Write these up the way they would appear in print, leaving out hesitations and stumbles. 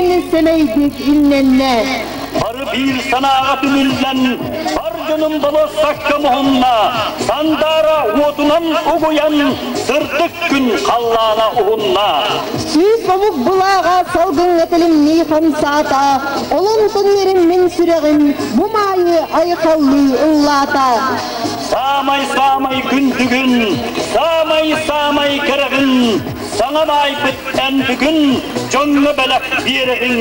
Мин сэмэйдик имнэннэ. Бары биир санааҕа түмүллэн, бар дьонум болуоссакка муһунна, сандаара уотунан угуйан, сырдык күн халлаана уһунна. Сүүс омук былааҕа салгыҥҥа тэлимнии хамсаата, олонтон үөрүм мин сүрэҕим бу маайы айхаллыы ыллаата. Саамай-саамай күндүгүн, саамай-саамай кэрэҕин, саҥа маайбыт эн бүгүн дьоҥҥо бэлэх биэрэҕин,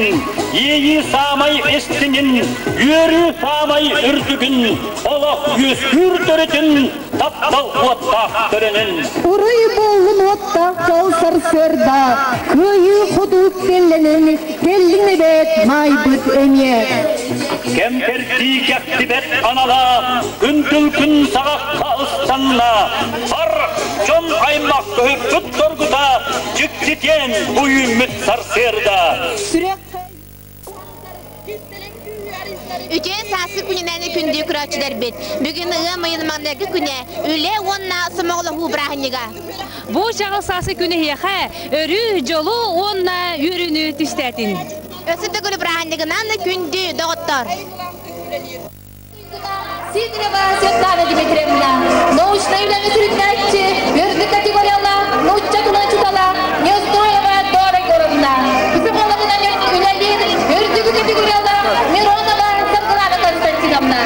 иэйии саамай истиҥин, үөрүү саамай үрдүгүн, олох үөскүүр төрүтүн, таптал уоттаах төлөнүн. Уруй буоллун уоттаах дьол сарсыарда, кыайыы хоту үктэллэнэн, кэллиҥ эбээт маайбыт эмиэ. Кэм кэрдии кэхтибэт анала, күн-күн күн саҕахха ыстанна, бар дьон аймах көһүппүт торгута, дьиктитиэн бу үүммүт сарсыарда. Сүрэх Үтүө сааскы күнүнэн күндү көрөөччүлэрбит! Бүгүн ыам ыйын маҥнайгы күнэ үлэ уонна сомоҕолоһуу бырааһынньыга. Бу чаҕыл сааскы күн эһиэхэ өрүү дьолу уонна үөрүүнү түстээтин. Өссө төгүл бырааһынньыгынан күндү доҕоттор! Сидорова Светлана Дмитриевна, научнай үлэни сүрүннээччи, үрдүк категориялаах нуучча тылын учуутала Неустроева Дора Егоровна, психологынан үлэлиир үрдүкү категориялаах Миронова Саргылана Константиновна.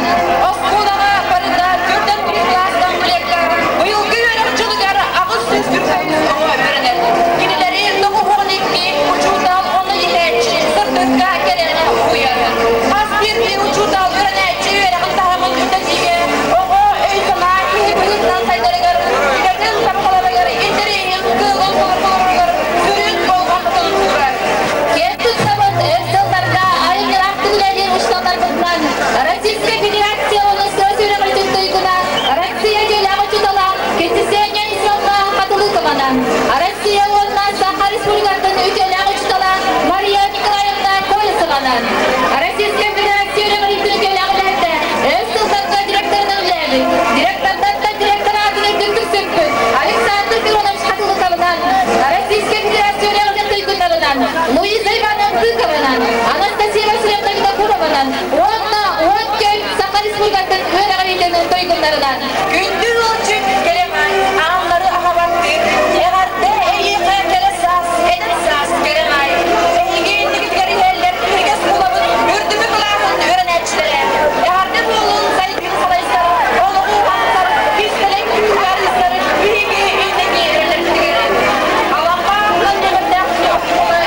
Оскуолаҕа барыта төрдөн кылаас комплекка быйылгы үөрэх дьылыгар 845 оҕо үөрэнэр. Кинилэри 92 учуутал уонна иитээччи сырдыкка кэлэн уһуйар. Хас биирдии учуутал үөрэнээччи үөрэҕин таһымын үрдэтиигэ, оҕо өй-санаа киһи быһыытынан сайдарыгар, идэтин сабаҕаларыгар интэриэһин кыаҕын толоругар сүрүн болҕомтотун уурар. Киэн туттабыт өр сылларга айымньылаахтык үлэлиир учууталларбытынан Российскай Федерация уонна Сыа үөрэҕин туйгуна Россия дьиэлээх учуутала Ксения Ефимовна Хатылыкованан, Россия уонна Саха Республикатын үтүөлээх учуутала Мария Николаевна Колесованан, Российскай Федерация үөрэҕин үтүөлээх үлэһитэ, өр сылларга директорынан үлэлээбит, директордан директор аатын үрдүктүк сүкпүт Александр Миронович Хатылыкованан, Российскай Федерация үөрэҕин туйгуннарынан Луиза Ивановна Зыкованан, Анастасия Васильевна Винокурованан уонна 14 Саха Республикатын үөрэҕириитин туйгуннарынан. Күндү ыалдьыт кэрэмай, ааннары аһабаттыыр, эҕэрдэ эйиэхэ кэрэ саас, эдэр саас кэрэмай. Эһиги иннигитигэр иһэллэр биһиги оскуолабыт үрдүкү кылааһын үөрэнээччилэрэ. Эҕэрдэ буоллун сайдыы салайсар, олоҕу уһансар, кистэлэҥ күүһү арыйсар биһиги инники эрэллэрбитигэр. Алампа аатынан нөмэрдээх оскуола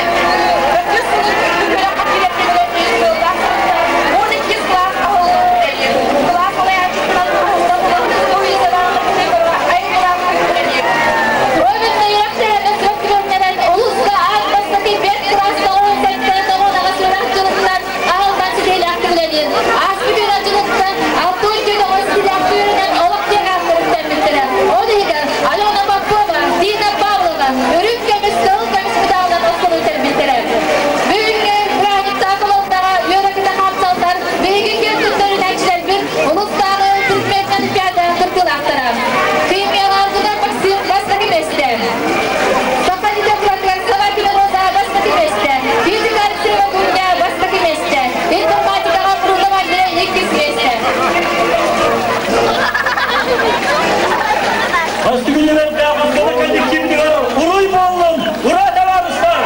төрдүс сылын үрдүк үөрэххэ киирэргэ сыаллаах 12 кылаас аһыллан үлэлиир. Кылаас салайааччытынан хаһыстан ылан Робин үөрэхтэрэ сөп түбэһиннэрэн улууска аан бастакы бэрт кылааска оҕо тоҕо үөрэх дьылыттан аһыллан ситиһиилээхтик үлэлиир. Ааспыт үөрэх дьылыттан 64 оҕо ситиһиилээхтик үөрэнэн олох диэн ааттарыттан Ол иһигэр Алена Попова, Дина Павлова үрүҥ көмүс, кыһыл көмүс медалынан оскуоланы бүтэрбиттэрэ. Бүгүҥҥү бырааһынньыктаах олохторо үөрэ-көтө хаамсаллар биһиги киэн туттар үүнээччилэрбит улуустааҕы предметнэй олимпиада кыттыылаахтара. Химияларгыда Максим бастакы миэстэ. Саха литературатыгар Савакина Роза бастакы миэстэ. Физика Алексеева Дуня бастакы миэстэ. Информатикаҕа Прудов Андрей иккис миэстэ. Бастыҥ үлэлэрдээх оскуола коллективтигэр уруй буоллун! Ура, табаарыстар!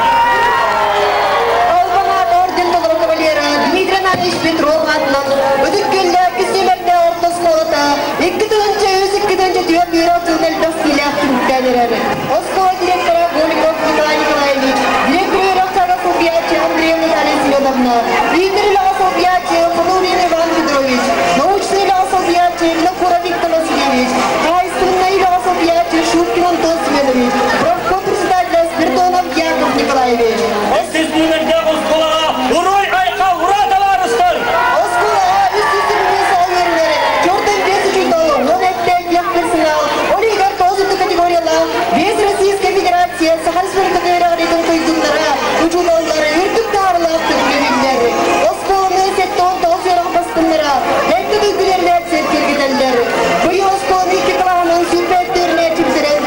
Албан аат орден толору кавалера Дмитрий Анатольевич Петров аатынан Ытык Күөллээх Кисиэмэрдээх орто оскуолата 2003-2004 үөрэх дьылын элбэх сиилээх түмүктээн эрэр. Оскуола директора Голиков Николай Николаевич, директор үөрэх чааһа солбуйааччы Андреева Наталья Семеновна, иитэр үлэҕэ солбуйааччы Хонурин Иван Петрович, научнай үлэҕэ солбуйааччы Винокуров Виктор Васильевич, хаһаайыстыбаннай үлэҕэ солбуйааччы Шубкин Антон Семенович, профком председателя Спиридонов Яков Николаевич. Үс нүмердээх оскуолаҕа уруй айхал ура табаарыстар! Оскуолаҕа 325 оҕо үөрэнэр, чортон 5 учуутал, 10 эттээх персонал, ол иһигэр тоҕус үрдүк категориялаах 5 Российскай Федерация Саха Республикатын үөрэҕириитин туйгуннара, учууталлар үрдүк таһаарыылаахтык үлэлииллэр. Оскуоланы 79 үөрэх бастыҥнара, эрдэ туйгун эрнээччи киэргэтэллэр. Быйыл оскуоланы икки кылааһынан 25 үөрэнээччи бүтэрэн,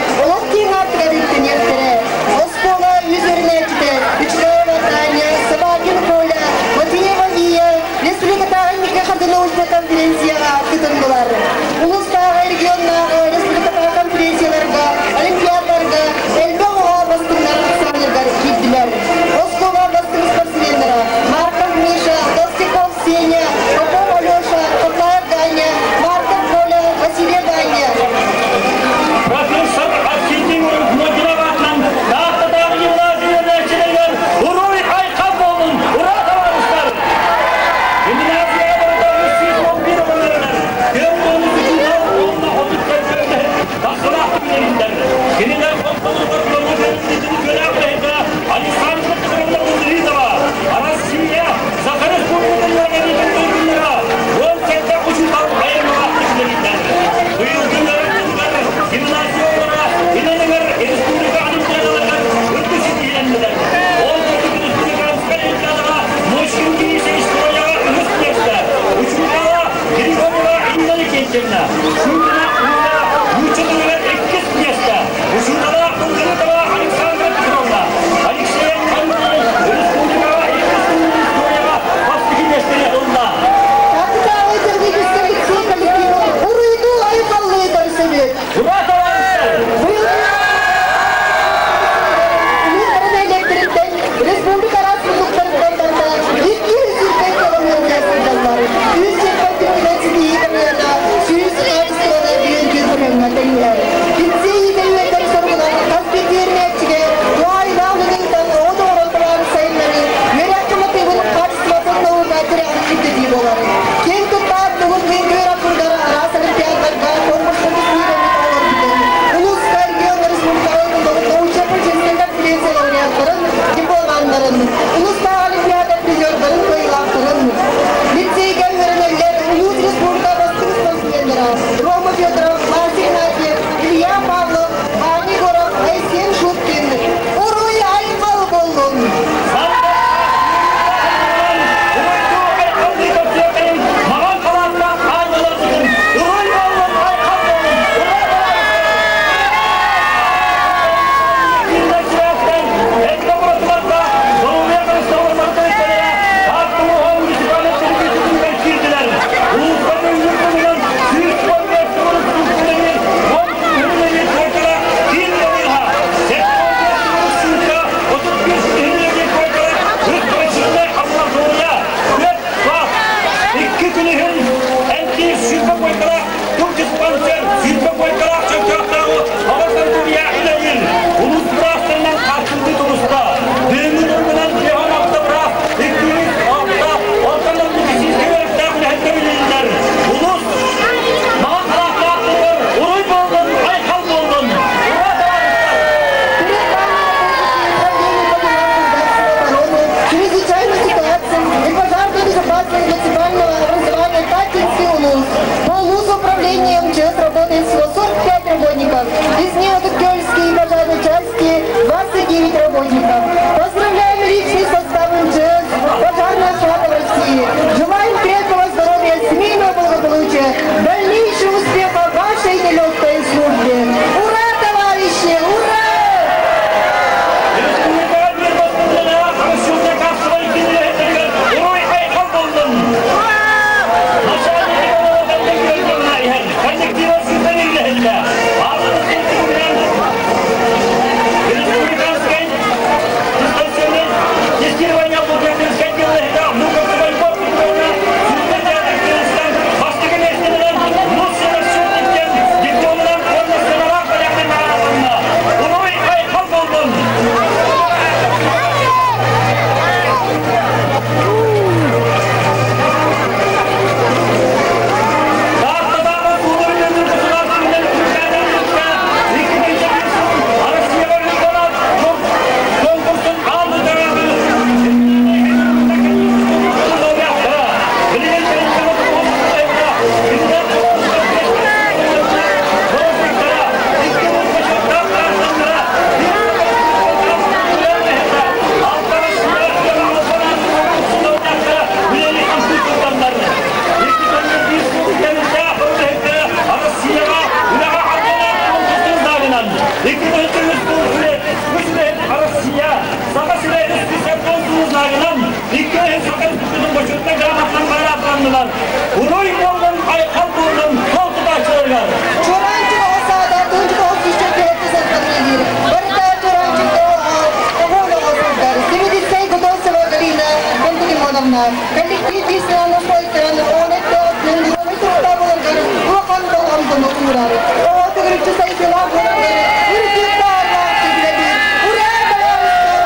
Ивановна коллектив бизнесынан сойторон оонеттоотун духовный туруктаах буоларгар улахан болҕомтону уурар. Оҕо төгүрүччү сайдыылаах буоларгар үрдүк таһымнаах үлэлиир. Ура, табаарыстар!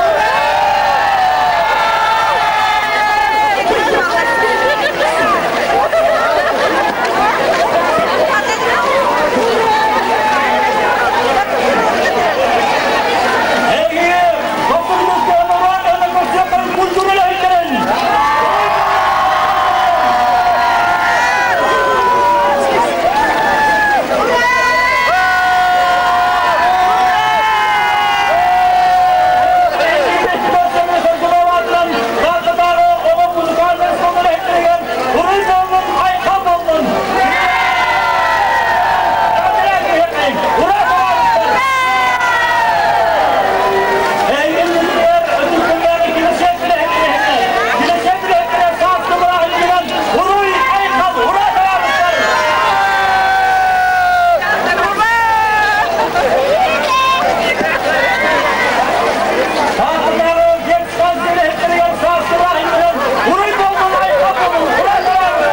Эһиги Коппунуска норуот көрсүөххэ культура үлэһиттэрин! Уруй буоллун, айхал буоллун! Ура, табаарыстар! Уруй, айхал, ура, табаарыстар! Уруй буоллун, айхал буоллун, ура, табаарыстар!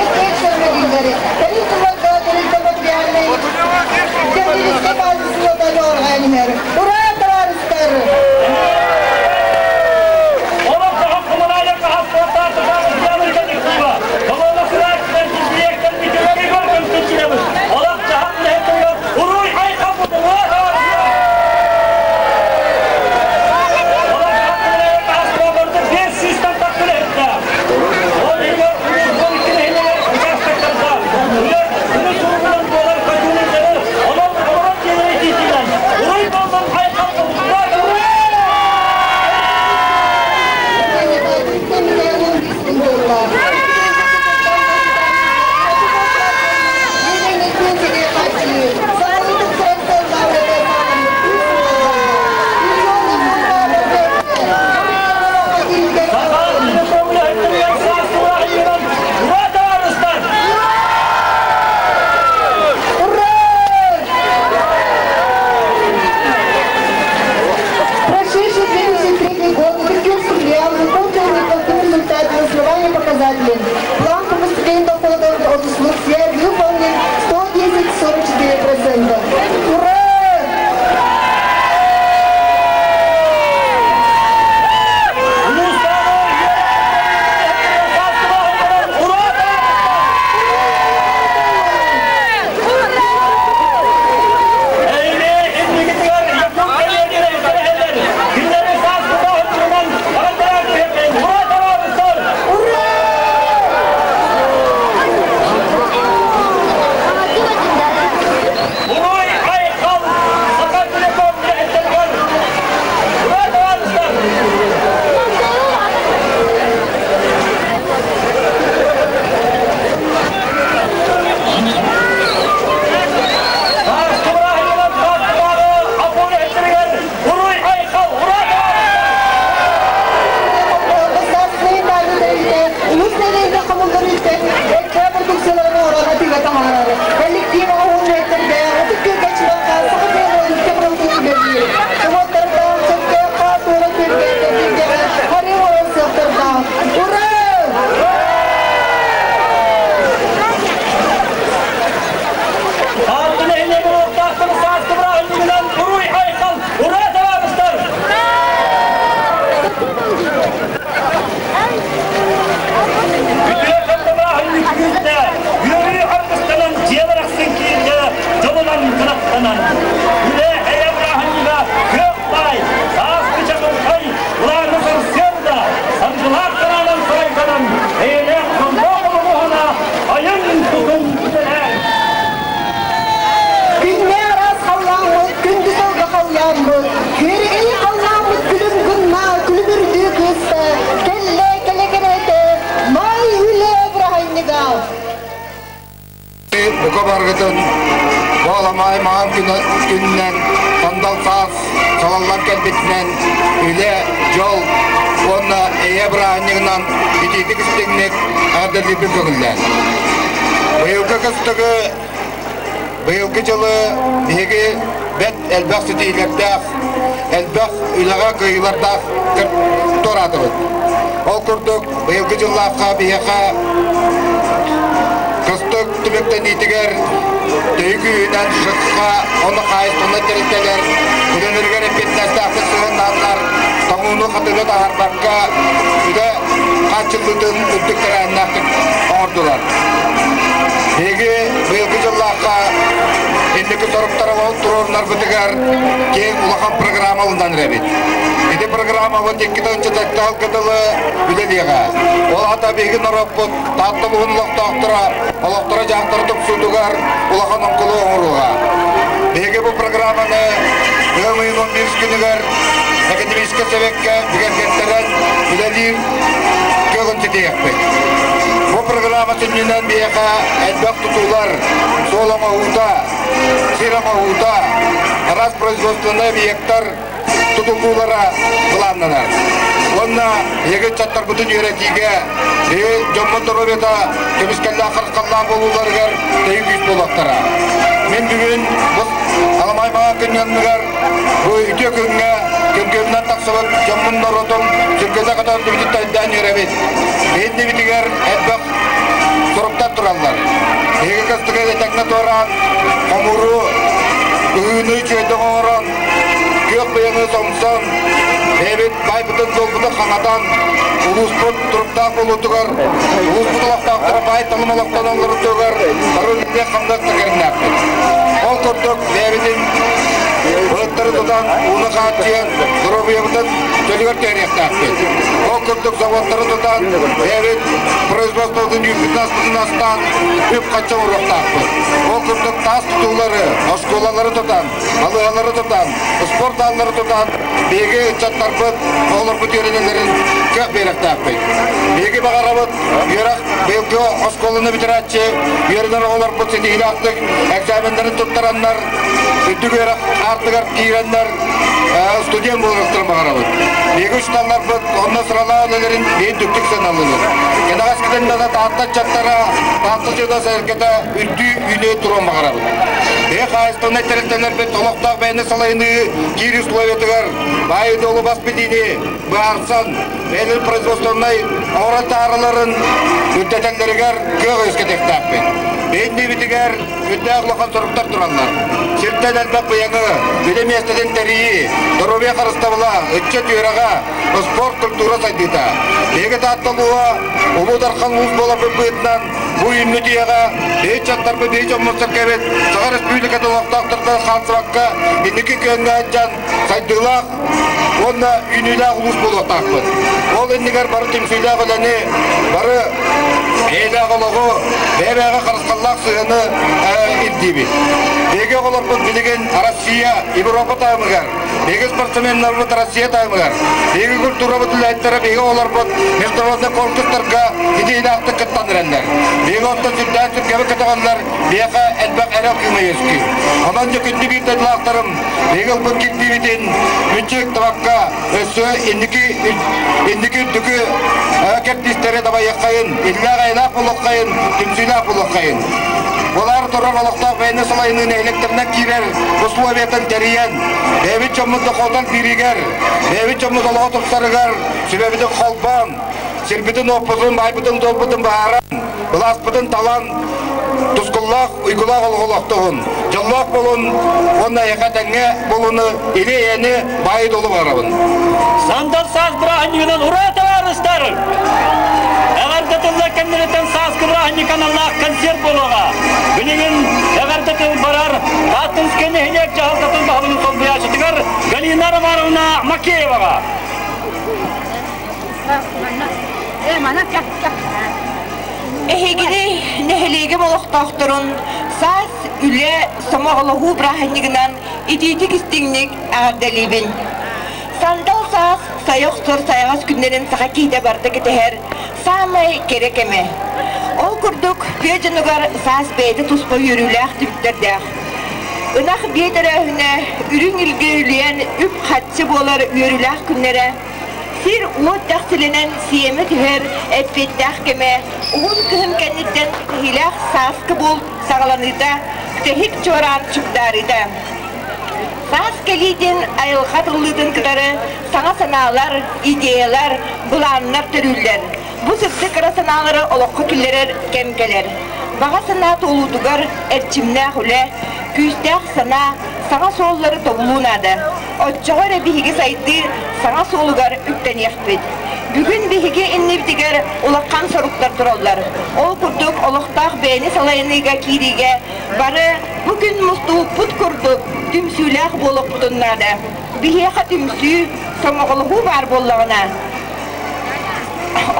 Ура, табаарыстар! Олох коммунальный Уруй, айхал буоллун, ура, табаарыстар! Уруй буоллун, айхал буоллун, ура! Ура, табаарыстар! Ура! Прошедший 2003 год Иркутский филиал закончил неплохим результатом основания показателей. План по поступлению доходов от услуг связи выполнен 110,44%. Ура! Ура, табаарыстар! Ура! Уруй, айхал, Сахателеком үлэһиттэригэр! Ура, табаарыстар! Уруй, айхал, ура, табаарыстар! Государственный Улус нэһилиэгэ хомуллар үптэн эккэ продукцияларын оҥорон атыыга таһаарар. Коллектив оҥоһун үлэһиттэргэ Ытык Күөлгэ Чыбахха Саха сирин продуктун үлэлиир. Собуоттардаах, сөптөөх хаатуора күөлгэ кэрдиирдэҕэ харыы оҥорор сыахтардаах. Ура! Таатта нэһилиэгин олохтоохторо сааскы бырааһынньыгынан уруй, айхал, ура, табаарыстар! Үтүө ханна бырааһынньык күүттэ, үөрүү аргыстанан дьиэ барахсан киирдэ, дьолунан кынаттанан. Үлэ эйэ бырааһынньыга күөх баай, сааскы чаҕылхай, былааҥҥа сарсыарда, саргылаах санаанан сарайданан, эйэлээх дьоллоох олоҕуһана айан тутун үлэлээн. Күннээ араас халлааммыт, күндү сылга халлааммыт, күөрэгэй халлааммыт күлүм гынна, күлүмүрдүү кыыста, кэллэ кэлэ кэрэтэ, май үлэ бырааһынньыга. Бука барыгытын Буоламай маҕан күнүнэн, сандал саас салаллан кэлбитинэн, үлэ, дьол уонна эйэ бырааһынньыгынан итиитик истиҥник эҕэрдэлиирбин көҥүллээн. Быйылгы кыстыгы, быйылгы дьылы биһиги бэрт элбэх ситиһиилэрдээх, элбэх үлэҕэ кыайыылардаах туораатыбыт. Ол курдук, быйылгы дьыллаахха биһиэхэ кыстык түмүктэниитигэр төһүү күүһүнэн ЖКХ уонна хаһаайыстыбаннай тэрилтэлэр үлэлэригэр эппиэтинэстээхтик сыһыаннааннар тоҥууну хатыыга таһаарбакка үлэ хааччыллыытын үрдүк тэрээһиннээхтик оҥордулар. Биһиги быйылгы дьыллаахха инники соруктары туруорунарбытыгар киэҥ улахан программа ылынан эрэбит. Ити программабыт 2007 сылга дылы үлэлиэҕэ. Ол аата биһиги норуоппут Таатта улууһун олохтоохторо олохторо-дьаһахтара тупсуутугар улахан оҥкулу оҥоруоҕа. Биһиги бу программаны ыам ыйын 11 күнүгэр Академическай Сэбиэккэ бигэргэттэрэн үлэлиир кыаҕын ситиһиэхпит. Бу программа сүнньүнэн биһиэхэ элбэх тутуулар, суол оҥоһуута, сир оҥоһуута, араас производственнай объектар тутуллуулара былааннанар. Уонна биһиги ыччаттарбытын үөрэтиигэ, биһиги дьоммут доруобуйата көмүскэллээх харысхаллаах буолууларыгар төһүү күүс буолуохтара. Мин бүгүн бу Аламай Маҥан күнньанныгар бу үтүө күҥҥэ күргүөмүнэн тахсыбыт дьоммун норуотум сүргэтэ көтөҕүллүбүтүн тойдоон үөрэбит. Биһиннибитигэр элбэх соруктар тураллар. Биһиги кыстыгы этэҥҥэ туораан, хомууру, ыһыыны үчүгэйдик оҥорон, күөх быйаҥы сомсон, бэйэбит баайбытын-дуолбутун хаҥатан, улууспут туруктаах буолуутугар, улууспут олохтоохторо баай-талым олохтоноллорутугар бары үлэлиэх-хамныах кэриннээхпит. Ол курдук бэйэбитин былыттары тутан, ууну хааччыйан, доруобуйабытын чөлүгэр түһэриэхтээхпит. Ол курдук заводтары тутан, бэйэбит производствобытын үүппүтүн-аспытын астаан, үп-харчы оҥоруохтаахпыт. Ол курдук таас тутуулары, оскуолалары тутан, балыыһалары тутан, спорт заллары тутан, биһиги ыччаттарбыт, оҕолорбут үөрэнэллэрин кыах биэриэхтээхпит. Биһиги баҕарабыт үөрэх быйылгы оскуоланы бүтэрээччи үөрэнэр оҕолорбут ситиһиилээхтик экзаменнарын туттараннар, үрдүк үөрэх аартыгар киирэннэр студент буолуохтарын баҕарабыт. Биһиги учууталларбыт онно сыралаах үлэлэрин биир үрдүктүк сыаналыыбыт. Кэнэҕэс кытыннана Таатта ыччаттара, Таатта дьоно сэргэтэ үрдүү үүнэ туруон баҕарабыт. Биһи хаһаайыстыбаннай тэрилтэлэрбит олохтоох бэйэни салайыныы киир условиятыгар баайы-дуолу бас билиини быһаарсан, бэйэлэрин производственнай оҥорон таһаараларын үрдэтэллэригэр кыах үөскэтиэхтээхпит. Биһиннибитигэр үрдээх улахан соруктар тураллар. Сиртэн элбэх быйаҥы, үлэ миэстэтин тэрийии, доруобуйа харыстабыла, ыччат үөрэҕэ, спорт, культура сайдыыта. Биһиги Таатта улууһа Улуу Дархан улуус буоларбыт быһыытынан бу үүммүт үйэҕэ биһи ыччаттарбыт, биһи дьоммут-сэргэбит Саха Республикатын олохтоохторуттан хаалсыбакка инники күөҥҥэ сылдьан сайдыылаах уонна үүнүүлээх улуус буолуохтаахпыт. Ол иннигэр бары түмсүүлээх үлэни, бары эйэлээх олоҕу, бэйэ-бэйэҕэ харысхаллаах сыһыаны ирдиибит. Биһиги оҕолорбут билигин Россия, Европа таһымыгар Биһиги спортсменнарбыт Россия таһымыгар, биһиги культурабыт үлэһиттэрэ биһиги оҕолорбут международнай конкурстарга ситиһиилээхтик кыттан эрэллэр. Биһиги онтон сүрдээх сүргэбит көтөҕөллөр, биһиэхэ элбэх эрэл кыыма үөскүүр. Онон дьэ күндү биир дойдулаахтарым, биһиги ылбыт кирбиибитин мүччү ыктыбакка, өссө инники инники үрдүкү кэрдиистэри дабайыаххайын, иллээх-эйэлээх буолуоххайын, түмсүүлээх буолуоххайын. Буолаары турар олохтоох бэйэни салайыныы нэһилиэктэринэн киирэр условиятын тэрийэн, бэйэбит дьоммут дохуотун киириигэр, бэйэбит дьоммут олоҕо тупсарыгар сүбэбитин холбоон, сирбитин-уоппутун, баайбытын-дуолбутун быһааран, былааспытын талан, тускуллаах, уйгулаах олоҕу олохтоһун, дьоллоох буолун уонна эйиэхэ тэҥҥэ буолууну, или-эйэни, баайы-дуолу баҕарабын. Сандал саас бырааһынньыгынан ура табаарыстар! Эҕэрдэ тыллар кэннилэриттэн сааскы бырааһынньык аналлаах концерт буолуоҕа. Билигин эҕэрдэ тыл барар Тааттынскай нэһилиэк дьаһалтатын баһылыгын солбуйааччытыгар Галина Романовна Макееваҕа. Эһигини нэһилиэгим олохтоохторун саас үлэ сомоҕолоһуу бырааһынньыгынан итиитик истиҥник эҕэрдэлиибин. Сандал саас сайа охсор сайаҕас күннэрин саха киһитэ барыта кэтэһэр саамай кэрэ кэмэ. Ол курдук тыа дьонугар саас бэйэтэ туспа үөрүүлээх түбүктэрдээх. Ынах биэ төрөөһүнэ, үрүҥ илгэ үлүйэн үп-харчы буолар үөрүүлээх күннэрэ, сир-уот дэхсилэнэн сиэмэ түһэр эппиэттээх кэмэ, уһун кыһын кэнниттэн киһилээх сааскы булт саҕаланыыта, бүтэһик чуораан чугдаарыыта. Саас кэлиитин айылҕа тыллыытын кытары саҥа санаалар, идеялар, былааннар төрүүллэр. Бу сырдык ыра санаалары олоххо киллэрэр кэм кэлэр. Баҕа санаа туолуутугар эрчимнээх үлэ, күүстээх санаа, саҥа суоллары тобулуу наада. Оччоҕо эрэ биһиги сайдыы саҥа суолугар үктэниэхпит. Бүгүн биһиги иннибитигэр улахан соруктар тураллар. Ол курдук олохтоох бэйэни салайыныыга киириигэ бары бу күн мустубуппут курдук түмсүүлээх буолуохпутун наада. Биһиэхэ түмсүү, сомоҕолоһуу баар буоллаҕына,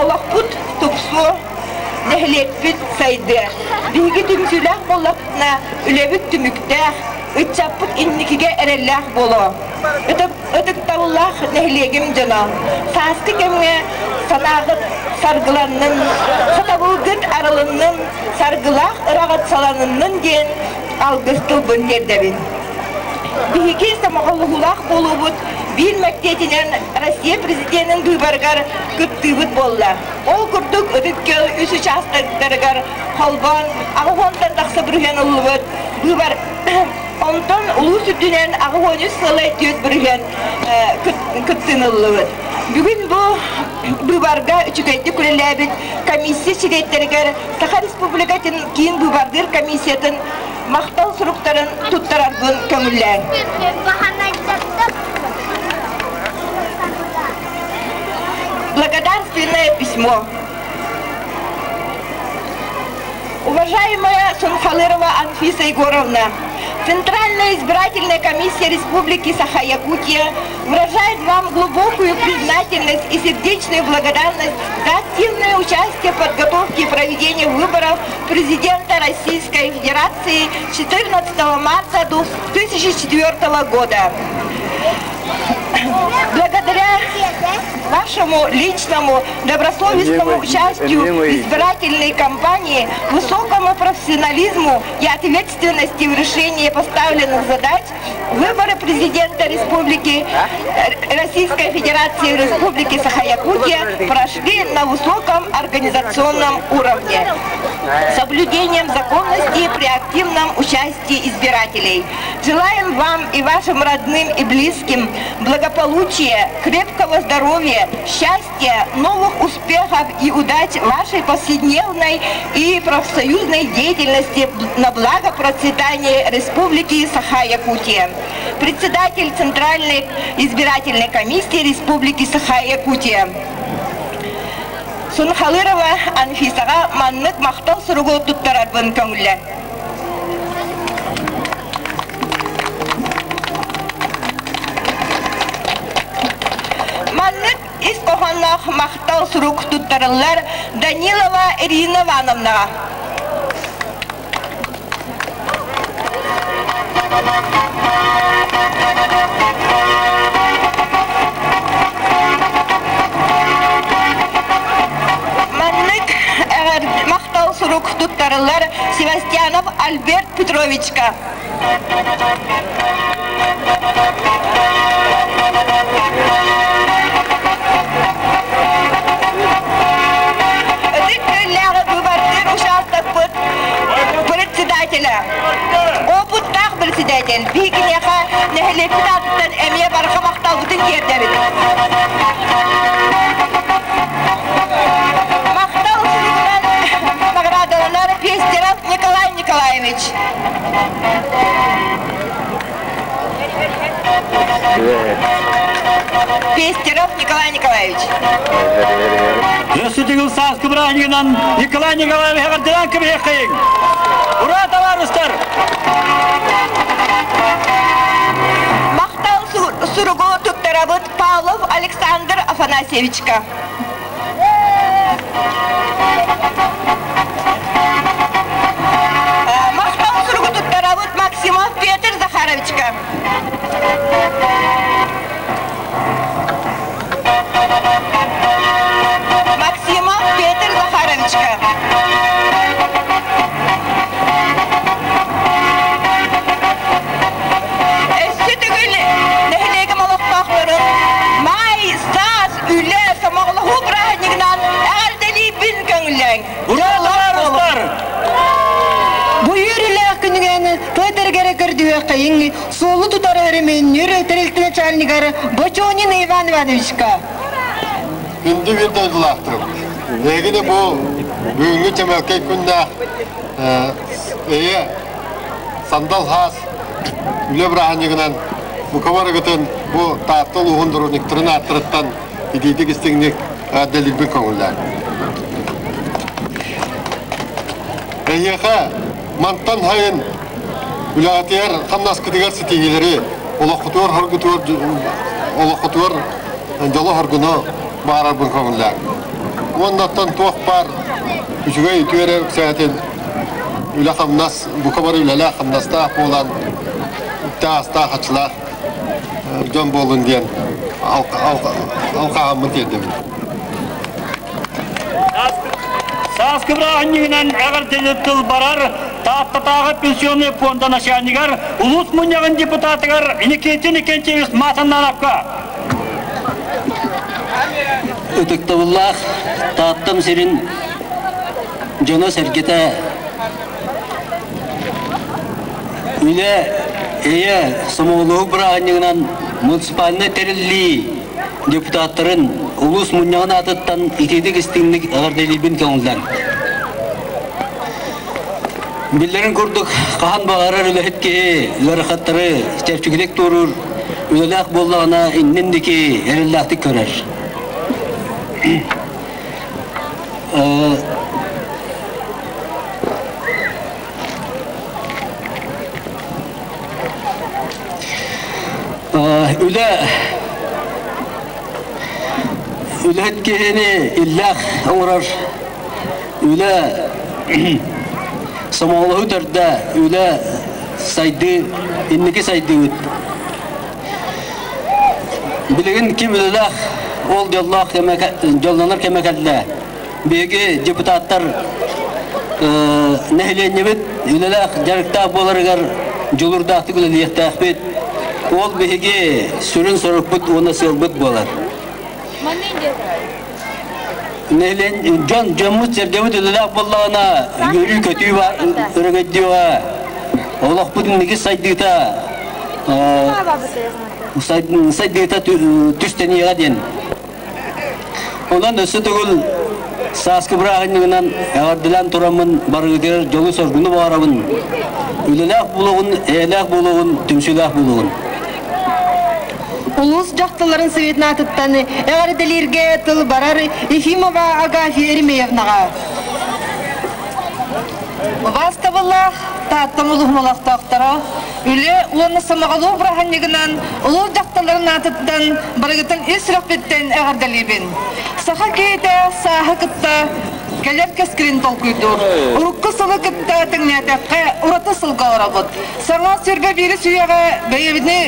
олохпут тупсуо, нэһилиэкпит сайдыа. Биһиги түмсүүлээх буоллахпытына, үлэбит түмүктээх, ыччаппыт инникигэ эрэллээх буолуо. Ытыктабыллаах нэһилиэгим дьоно, сааскы кэмҥэ санааҕыт саргыланнын, сатабылгыт арылыннын, саргылаах ыраҕыт саланыннын диэн алгыс тылбын тиэрдэбин. Биһиги сомоҕолоһуулаах буолуубут биир мэктиэтинэн Россия президенин быыбарыгар кыттыыбыт буолла. Ол курдук Ытык Күөл үс учаастактарыгар холбоон 80-тан тахса бырыһыан ыллыбыт. Быыбар онтон улуус үрдүнэн 83 сыалай 4 бырыһыан кыттыыны ыллыбыт. Бүгүн бу быыбарга үчүгэйдик үлэлээбит комиссия чилиэттэригэр Саха Республикатын киин быыбардыыр комиссиятын махтал суруктарын туттарарбын көҥүллээҥ. Благодарственное письмо. Уважаемая Сунхалырова Анфиса Егоровна, Центральная избирательная комиссия Республики Саха-Якутия выражает вам глубокую признательность и сердечную благодарность за активное участие в подготовке и проведении выборов президента Российской Федерации 14 марта 2004 года. Благодаря вашему личному добросовестному участию в избирательной кампании, высокому профессионализму и ответственности в решении поставленных задач, выборы президента Республики Российской Федерации Республики Саха-Якутия прошли на высоком организационном уровне соблюдением законности при активном участии избирателей. Желаем вам и вашим родным и близким благополучия, крепкого здоровья, счастья, новых успехов и удач вашей повседневной и профсоюзной деятельности на благо процветания Республики Саха-Якутия. Председатель Центральной избирательной комиссии Республики Саха-Якутия. Сунхалырова Анфисаҕа маннык махтал суругу туттарарбын көҥүллэ. Маннык ис хоһоонноох махтал сурук туттарыллар Данилова Ирина Ивановнаҕа. Маннык махтал сурук туттарыллар Севастьянов Альберт Петровичка. Ытык күөллээҕи быыбардыыр учаастакпыт председателэ, опыттаах председатель биһигиниэхэ нэһилиэкпит аатыттан эмиэ барҕа махталбытын тиэрдэбит. Махтал суругунан наҕараадаланар Пестеров Николай Николаевич. Пестеров Николай Николаевич. Өссө сааскы бырааһынньыгынан Николай Николаевич эҕэрдэлээн кэбиһиэххэйиҥ! Ура, табаарыстар! Махтал суругу туттарабыт Павлов Александр Афанасьевичка. Махтал суругу туттарабыт Максимов Петр Захаровичка. Максимов Петр Захаровичка. Өссө төгүл нэһилиэгим олохтоохторун Маай, саас, үлэ, сомоҕолоһуу бырааһынньыгынан эҕэрдэлиибин көҥүллээҥ! Ура, табаарыстар! Бу үөрүүлээх күнүгэн тыл этэргэрэ көрдүһүөххэйиҥ. Суолу тутар өрөмүөннүүр тэрилтэ начальнигар Бочонин Иван Ивановичка. Күндү биир дойдулаахтарым, эһигини бу бүгүҥҥү чэмэлкэй күннээх эйэ сандал хаас үлэ бырааһынньыгынан бука барыгытын бу Таатта улууһун дорожниктарын ааттарыттан итиитик истиҥник эҕэрдэлиирбин көҥүллээн. Эһиэхэ мантан сайын үлэҕитигэр, хамнаскытыгар ситиһиилэри, олоххутугар хоргутугар, олоххутугар дьолу-хоргуну баҕарарбын көҥүллээн. Уонна оттон туох баар үчүгэй үтүө эрэ үксээтин үлэ-хамнас, бука бары үлэлээх-хамнастаах буолан, үптээх-астаах, дьон буолун диэн алҕаһаммын тиэрдэбин. Сааскы бырааһынньыгынан эҕэрдэлэр тыл барар Тааттатааҕы пенсионный фонда начальнигар, улуус мунньаҕын депутатыгар Никитин Никентьевич Матаннаровка. Ытыктабыллаах Тааттам сирин дьоно-сэргэтэ Үлэ, эйэ, сомоҕолоһуу бырааһынньыгынан муниципальнай тэриллии депутаттарын улуус мунньаҕын аатыттан итиитик истиҥник эҕэрдэлиибин көҥүллэн. Биллэрин курдук, хаһан баҕарар үлэһит киһи ыарахаттары чэпчэкитик туоруур, үлэлээх буоллаҕына иннин диэки эрэллээхтик көрөр. Үлэ үлэһит киһини иллээх оҥорор үлэ сомоҕолоһуу төрдө үлэ сайдыы инники сайдыыбыт билигин ким үлэлээх ол дьоллоох кэмэ дьоллонор кэмэ кэллэ Биһиги депутаттар нэһилиэнньэбит үлэлээх, дьарыктаах буоларыгар дьулуурдаахтык үлэлиэхтээхпит. Ол биһиги сүрүн сорукпут уонна сыалбыт буолар. Нэһилиэн дьон дьоммут сэргэбит үлэлээх буоллаҕына үөрүү-көтүү бар өрөгөйдүөҕэ. Олохпут инники сайдыыта сайдыыта түстэниэҕэ диэн Онон өссө төгүл сааскы бырааһынньыгынан эҕэрдэлээн тураммын барыгытыгар дьолу-соргуну баҕарабын. Үлэлээх буолуоҕун, эйэлээх буолуоҕун, түмсүүлээх буолуоҕун. Улуус дьахталларын советын аатыттан эҕэрдэлииргэ тыл барар Ефимова Агафья Еремеевнаҕа. Убаастабыллаах Тааттам улууһун олохтоохторо, үлэ уонна сомоҕолуу бырааһынньыгынан улуус дьахталларын аатыттан барыгытын ис сүрэхпиттэн эҕэрдэлиибин. Саха киһитэ сааһы кытта кэлэр кэскилин толкуйдуур. Урукку сылы кытта тэҥнээтэххэ, ураты сылга олоробут. Саҥа сүргэ биирис үйэҕэ бэйэбини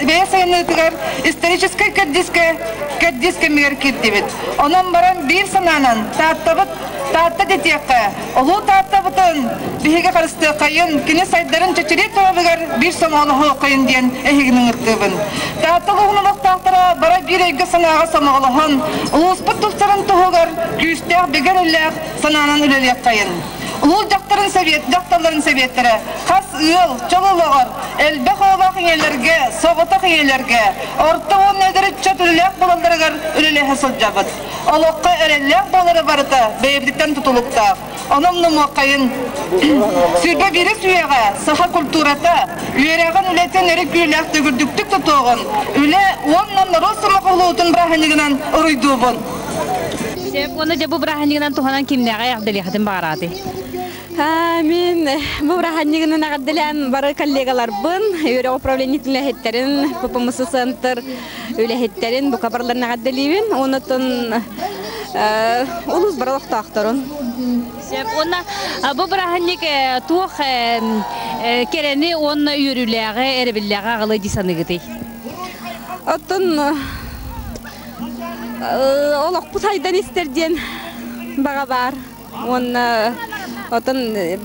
бэйэ сайынныытыгар историческай кэрдиискэ кэрдиис кэмигэр киирдибит. Онон баран биир санаанан Тааттабыт Таатта дэтиэххэ, улуу Тааттабытын биһиги харыстыаххайын, кини сайдарын чэчирии турарыгар биир сомоҕолоһуоххайын диэн эһигини ыҥыртыыбын. Таатта улууһун олохтоохторо бары биир өйгө-санааҕа сомоҕолоһон, улууспут тупсарын туһугар күүстээх бигэ эрэллээх санаанан үлэлиэххэйин. Улуус дьахтарын совет, дьахталларын сэбиэттэрэ хас ыал, чол олоҕор, элбэх оҕолоох ийэлэргэ, соҕотох ийэлэргэ, орто уонна эдэр ыччат үлэлээх буолалларыгар үлэлэһэ сылдьабыт. Олоххо эрэллээх буолара барыта бэйэбититтэн тутулуктаах. Онон нумуоххайын. Сүргэ биирис үйэҕэ саха культурата үөрэҕин үлэтин өрө күүлээх төгүрдүктүк тутуоҕун, үлэ уонна норуот сомоҕолуутун бырааһынньыгынан уруйдуубун. Уонна дьэ бу бырааһынньыгынан туһанан кимнээҕи эҕэрдэлиэххитин баҕараатый? Мин бу бырааһынньыгынан эҕэрдэлээн бары коллегаларбын, үөрэх управлениетын үлэһиттэрин, ППМС центр үлэһиттэрин бука барыларын эҕэрдэлиибин. Онутун улуус бары олохтоохторун. Уонна бу бырааһынньык туох кэрэни уонна үөрүүлээҕи, эрэбиллээҕи аҕалыа дии саныыгытый? Оттон олохпут сайдан истэр диэн баҕа баар. Уонна отон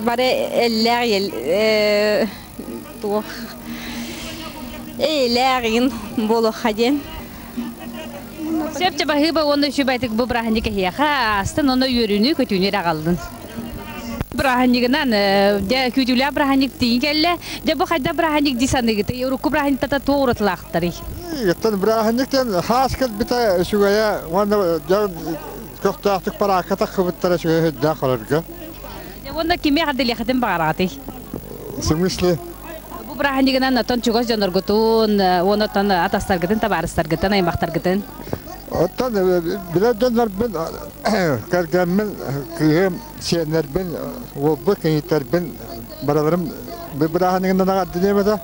бары эллээх туох эйэлээх игин буолуохха диэн. Сөп баһыыба уонна үчүгэйдик бу бырааһынньык эһиэхэ аастын уонна үөрүүнү көтүүнү эрэ аҕаллын. Бырааһынньыгынан, дьэ, күүтүүлээх бырааһынньык тиийэн кэллэ. Дьэ, бу хайдах бырааһынньык дии саныыгытый? Урукку бырааһынньыктата туох уратылаахтарый? Оттон бырааһынньык диэн хаас кэлбитэ үчүгэйэ уонна дьон көхтөөхтүк параакка тахсыбыттара үчүгэй үрдээх олорго. Дьэ, уонна кими эҕэрдэлиэххитин баҕараҕытый? В смысле? Бу бырааһынньыгынан оттон чугас дьонноргутун, уонна оттон атастаргытын, табаарыстаргытын, аймахтаргытын. Оттон билэр дьоннорбун, кэргэммин, кыыһым, сиэннэрбин, уолбут кийииттэрбин барыларын бырааһынньыгынан эҕэрдэлиэм этэ.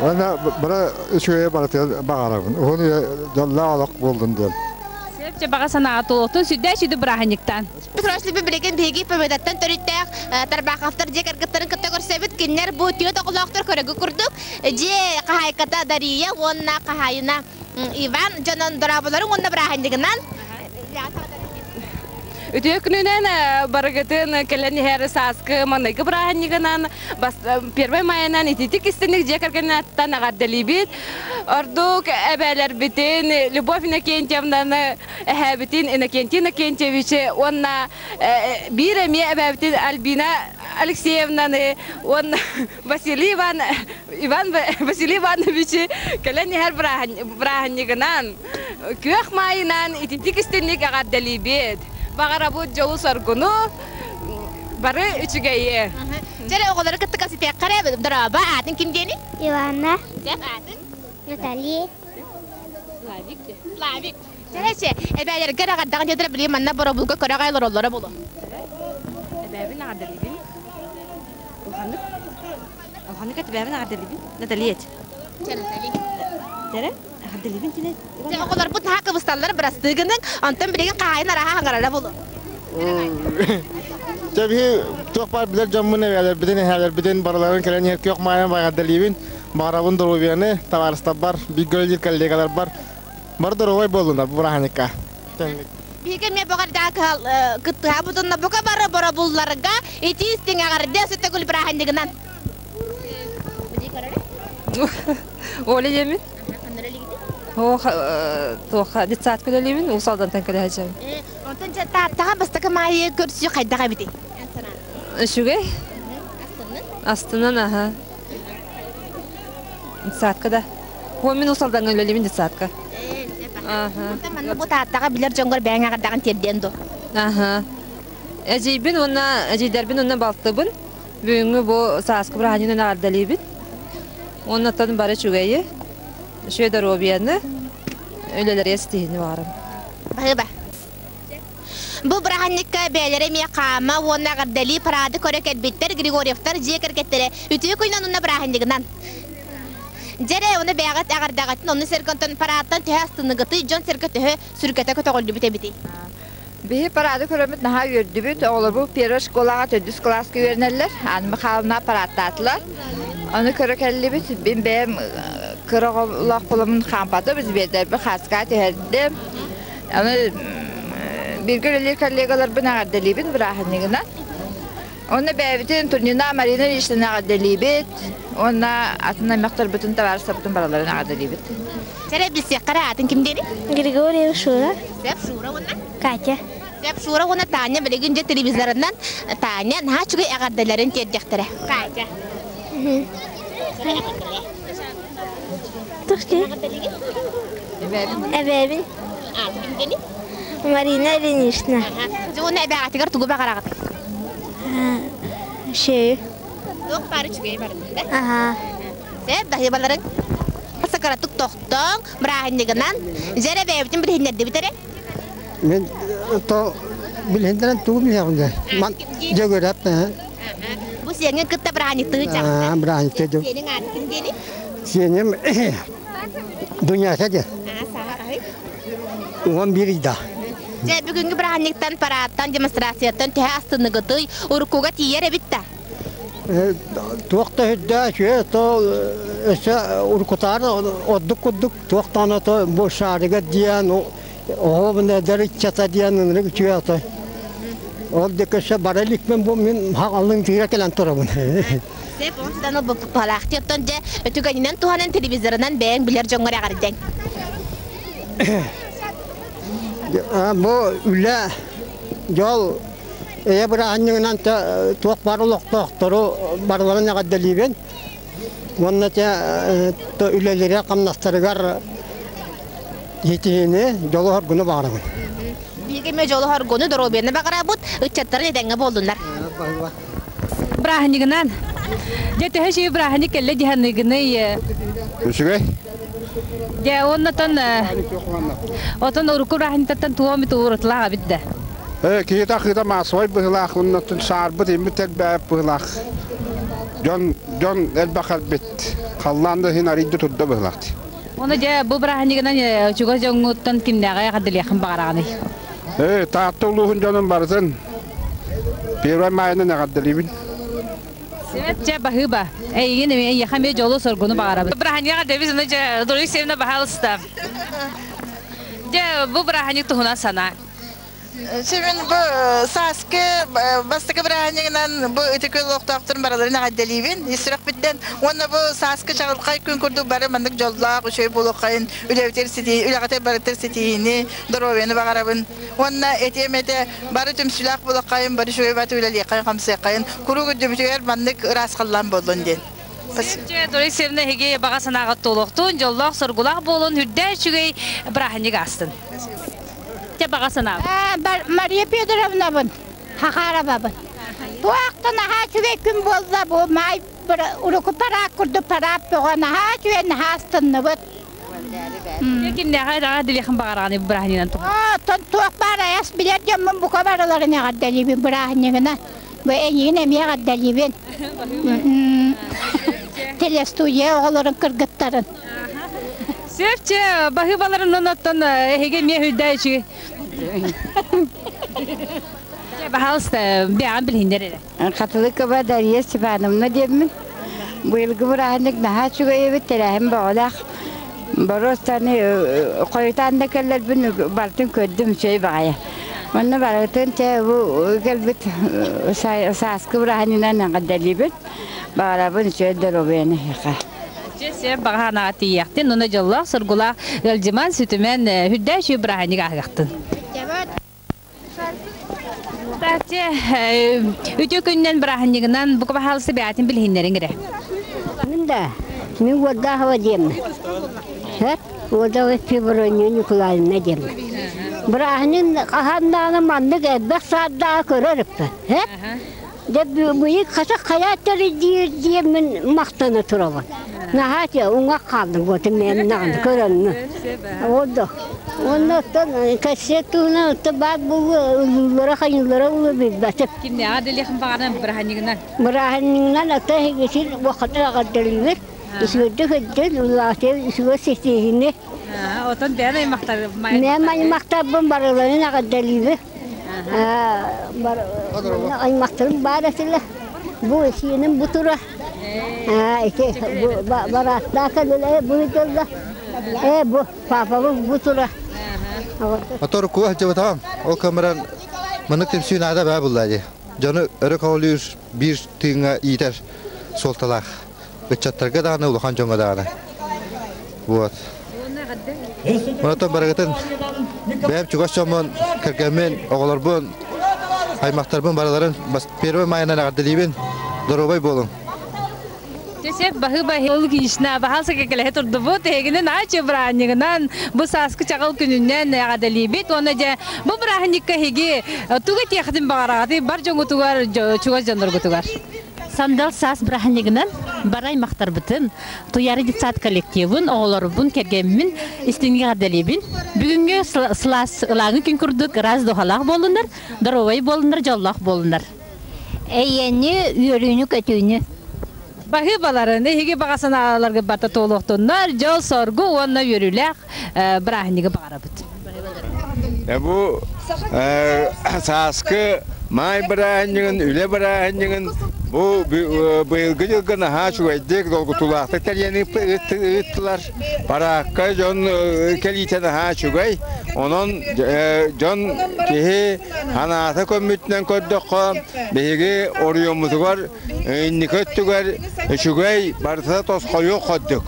Уонна бары үчүгэйи барытыгар баҕарабын. Уһун үйэ дьоллоох олох буоллун диэн. Сөп, баҕа санааҕа туолуохтун сүрдээх сүдү бырааһынньыктаан. Петрович билигин биһиги Победаттан төрүттээх Тарбаховтар дьиэ кэргэттэрин кытта көрсөбүт. Кинилэр бу түөрт оҕолоохтор көрөгү курдук дьиэ хаһаайката Дария уонна хаһаайына Иван дьонон дорооболорун уонна бырааһынньыгынан Үтүө күнүнэн барыгытын кэлэн иһэр сааскы маҥнайгы бырааһынньыгынан Первай майынан ититик истиник дьиэ кэргэннэттэн эҕэрдэлиибит. Ордук эбээлэрбитин Любовь Иннокентьевнаны эһээбитин Иннокентий Иннокентьевичи уонна биир эмиэ эбээбитин Альбина Алексеевнаны уонна Василий Иван Иван Василий Ивановичи кэлэн иһэр бырааһынньыгынан күөх маайынан ититик истинник эҕэрдэлиибит. Баҕарабыт дьолу-соргуну, бары үчүгэйи. Дьэ, оҕолору кытта кэпсэтиэххэ эрэ, дорообо, аатын ким диэний? Иванна. Сөп, аатын? Наталья. Славик. Славик. Чэрэчэ, эбээлэргэр аҕардаҕын диэтэр били манна боробулга көрө аҕай олороллоро буолуо. Эбээбин аҕардалыыбын. Улаханнык. Улаханнык эбээбин аҕардалыыбын. Наталья. Чэ, Наталья. Чэрэ, аҕардалыыбын тинэ. Дьэ, оҕолорбут наһаа кыбысталлар, бырастыы гыныҥ. Онтон билигин хаһаайын араһа хаҥарара буолуо. Дьэ, биһи туох баар билэр дьоммун, эбээлэрбитин, эһээлэрбитин барыларын кэлэн иһэр күөх маайан баҕардалыыбын. Баҕарабын доруобуйаны, табаарыстарбар, бииргэ үлэлиир коллегаларбар Бары доруобай буоллунар бу бырааһынньыкка. Биһиги эмиэ бөҕөрдөөх кыттыһабытынна бука бары боробулларга итии истиҥ эҕэрдэ өссө төгүл бырааһынньыгынан. Оля диэмин. Туохха детсадка үлэлиибин, Уус Алдантан кэлэ сылдьабын. Онтон дьэ Тааттаҕа бастакы маайы көрсүү хайдах эбитий? Үчүгэй. Астынан аха. Детсадка да. Мин Уус Алдаҥҥа үлэлиибин детсадка. Онтон манна бу Тааттаҕа билэр дьоҥҥор бэйэҥ эҕэрдэҕин тиэрдиэн дуо? Аха. Эдьиийбин уонна эдьиийдэрбин уонна балтыбын бүгүҥҥү бу сааскы бырааһынньыгынан эҕэрдэлиибит. Уонна оттон бары үчүгэйи, үчүгэй доруобуйаны, үлэлэригэр ситиһиини баҕарабын. Баһыыба. Бу бырааһынньыкка бэйэлэрэ эмиэ хаама уонна эҕэрдэлии параады көрө кэлбиттэр Григорьевтар дьиэ кэргэттэрэ үтүө күнүнэн уонна бырааһынньыгынан. Дьэ эрэ, ону бэйэҕит эҕэрдэҕитин, ону сэргэ онтон параадтан төһө астыныгытый, дьон-сэргэ төһө сүргэтэ көтөҕүллүбүт эбитий? Биһи параады көрөммүт наһаа үөрдүбүт. Оҕолорбут первой школаҕа төрдүс кылааска үөрэнэллэр. Анна Михайловна параадтаатылар. Ону көрө кэллибит. Мин бэйэм кыра оҕолоох буоламмын хаампатым, сбердэрбин хааскаҕа түһэрдим. Аны бииргэ үлэлиир коллегаларбын эҕэрдэлиибин бырааһынньыгынан. Уонна бэйэбитин Турнина Марина Ильичнаны эҕэрдэлиибит уонна атын аймахтарбытын, табаарыстарбытын барыларын эҕэрдэлиибит. Чэрэ билсиэххэ эрэ аатын ким диэри? Григорьев Шура. Сөп Шура уонна? Катя. Сөп Шура уонна Таня билигин дьэ телевизорынан Таня наһаа үчүгэй эҕэрдэлэрин тиэрдиэхтэрэ. Катя. Эбээбин. Марина Ильинична. Дьэ уонна эбээҕитигэр тугу баҕараҕыт? Шею. Туох баар үчүгэй барытын да? Аха. Сөп, баһыыбаларыҥ. Сакаратык тохтооҥ, бырааһынньыгынан. Дьэ эрэ бэйэбитин билиһиннэрдибит эрэ. Мин то билиһиннэрэн тугу билиэҕим дэ. Ман дьөгүрэп. Бу сиэҥҥин кытта бырааһынньыктыы чахчы. Бырааһынньыктыы. Сиэниҥ ааты ким диэний? Сиэним Дуняша диэн. 11 ыйда. Дьэ, бүгүҥҥү бырааһынньыктан, параадтан, демонстрацияттан төһө астыныгытый, уруккуга тиийэр эбит да? Туох да үрдээх үчүгэй, то өссө уруккутаар ордук курдук туох даҕаны то бу шарига диэн, оһо эдэр ыччата диэн ынырык үчүгэй отой. Ол диэки өссө бара иликпин бу мин хааллын тыыра кэлэн турабын. Сөп, онтон ылбыппалаахтыы оттон дьэ өтүгэнинэн туһанан телевизорынан бэйэҥ билэр дьоҥҥор эҕэрдэҥ. Бу үлэ, дьол. Эйэ бырааһынньыгынан туох баар олохтоохтору барыларын эҕэрдэлиибин. Уонна үлэлэрэ хамнастарыгар ситиһиини, дьолу-соргуну баҕарабын. Биһиги эмиэ дьолу-соргуну, доруобуйаны баҕарабыт, ыччаттарын этэҥҥэ буоллуннар. Бырааһынньыгынан. Дьэ төһө үчүгэй бырааһынньык кэллэ дии саныыгыный? Үчүгэй. Дьэ уоннатан отон урукку бырааһынньыктартан туох эмит уратылаах эбит да? Э, киһи тахыыта маасовай быһылаах, оннотун саарбыт иммит элбээбит быһылаах. Дьон, дьон элбэх элбит. Халлаан да иһин арыйда турда быһылаах. Оны дьэ бу бырааһынньыгынан чугас дьоҥҥуттан кимнээҕи эҕэрдэлиэххин баҕараҕыный? Э, Таатта улууһун дьонун барытын Первай маайынан эҕэрдэлиибин. Чэ, баһыыба. Эйигин эйиэхэ эмиэ дьолу-соргуну баҕарабын. Бырааһынньыга Дэбис уну дьэ Дорой Севна баһаалыста. Дьэ, бу бырааһынньык туһунан санаа. Семен бу сааскы бастакы бырааһынньыгынан бу ытык олохтоохторун барыларын эҕэрдэлиибин ис сүрэхпиттэн уонна бу сааскы чаҕылхай күн курдук бары маннык дьоллоох үчүгэй буолуоххайын үлэбитигэр ситиһии үлэҕитигэр барытыгар ситиһиини доруобуйаны баҕарабын уонна этиэм этэ бары түмсүүлээх буолуоххайын бары үчүгэй баты үлэлиэххэйин хамсыаххайын куруук үрдүбүтүгэр маннык ыраас халлаан буоллун диэн Чэ, Дорой Севна эһиги баҕа санааҕыт туолуохтун, дьоллоох, соргулаах буолун, үрдээх үчүгэй бырааһынньык аастын. Чэ, баҕа санаа. Мария Федоровнабын, Хахаровабын. Туохта наһаа үчүгэй күн буолла бу маай урукку параак курдук параат бөҕө наһаа үчүгэй наһаа астынныбыт. Кимнээҕэ эрэҕэ дилиэхин баҕараҕын бырааһынньыгынан туһунан? Оттон туох баар айас билэр дьоммун бука барыларын эҕэрдэлиибин бырааһынньыгынан. Бу эйигин эмиэ эҕэрдэлиибин. Телестудия оҕолорун кыргыттарын. Сөп чэ, баһыыбаларын оттон эһиги эмиэ үрдээ үчүгэй. Чэ, баһаалыста, бэйэҕин билиһиннэр эрэ. Хатылыкова Дария Степановна диэммин. Быйылгы бырааһынньык наһаа үчүгэй эбит, тэрээһин бөҕөлөөх. Боруостаны хойутаан да кэллэрбин барытын көрдүм, үчүгэй баҕайы. Манна барытын чэ бу кэлбит сааскы бырааһынньыгынан эҕэрдэлиибин. Баҕарабын үчүгэй доруобуйаны эһиэхэ. Дьэ, сөп баҕа санааҕа тиийиэхтин, уонна дьоллоох, соргулаах ыалдьыман, сүтүмэн, үрдээх үчүгэй бырааһынньык ааһыахтын. Кстати, үтүө күннэн бырааһынньыгынан бука баһаалыста бэйэтин билиһиннэриҥ эрэ. Мин да, мин Уордаахова диэммин. Сөп, Уордаахова Февронья Николаевна диэммин. Бырааһынньык хаһан даҕаны маннык элбэх саардааҕы көрөр үппүн. Сөп? Дьэ быйыл хасах хайаат диир диэммин махтана турабын. Наһаа те уҥах хаалдым вот мен наҕаны көрөннү. Оодо. Онно оттон кассет туһунан оттон баар буолуо ыллыыллара хайыыллара буолуо билбэтим. Кимнээҕэ дэлиэхин баҕаран бырааһынньыгынан? Бырааһынньыгынан ата эһигитин уоххатын аҕардалыыбыт. Үчүгэйдик сылдьын, улаатыы үчүгэй ситиһиини. Отон бэйэн аймахтар Мен аймахтарбын барыларын аҕардалыыбыт. Аймахтарым баар этилэр. Бу сиэним бу тура. Ити барааттаах кэллэ бу дьолло. Э бу папабын бу тура. Мотор куа сылдьыбатаҕым. Ол кэмэрэн маннык түмсүү наада баа булла дии. Дьону өрө көҕүлүүр биир тыыҥҥа иитэр суолталаах. Ыччаттарга даҕаны, улахан дьоҥҥо даҕаны. Вот. Онтон барыгытын бэйэм чугас дьоммун, кэргэммин, оҕолорбун, аймахтарбын барыларын первый майынан эҕэрдэлиибин. Доруобай буолуҥ. Чэ, баһыыба ол киишна баһаалса кэкэлэһэ турдубут. Эһигини наачы бырааһынньыгынан бу сааскы чаҕыл күнүнэн эҕэрдэлиибит. Уонна дьэ бу бырааһынньыкка эһиги тугу этиэххитин баҕараҕытый бар дьоҥҥутугар, чугас дьонноргутугар? Сандал саас бырааһынньыгынан бары аймахтарбытын, Туйаара детсад коллективын, оҕолорбун, кэргэммин истиҥник эҕэрдэлиибин. Бүгүҥҥү сылаас ылааҥы күн курдук ыраас духалаах буоллуннар, доруобай буоллуннар, дьоллоох буоллуннар. Эйэни, үөрүүнү-көтүүнү. Баһыыбаларын, эһиги баҕа санааларгыт барыта туолуохтуннар, дьол-соргу уонна үөрүүлээх бырааһынньыгы баҕарабыт. Бу сааскы маай бырааһынньыгын, үлэ бырааһынньыгын бу быйылгы дьылга наһаа үчүгэйдик, долгутуулаахтык тэрийэн ыыттылар. Параакка дьон кэлиитэ наһаа үчүгэй. Онон дьон киһи санаата көммүтүнэн көрдөххө, биһиги оройуоммутугар инники өттүгэр үчүгэй барыта тосхойуох курдук.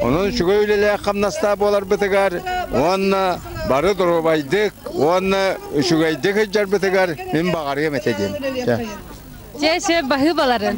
Онон үчүгэй үлэлээх хамнастаах буоларбытыгар уонна Бары доруобайдык уонна үчүгэйдик сылдьарбытыгар мин баҕарыам этэ диэн. Чэ, чэ, баһыыбаларын.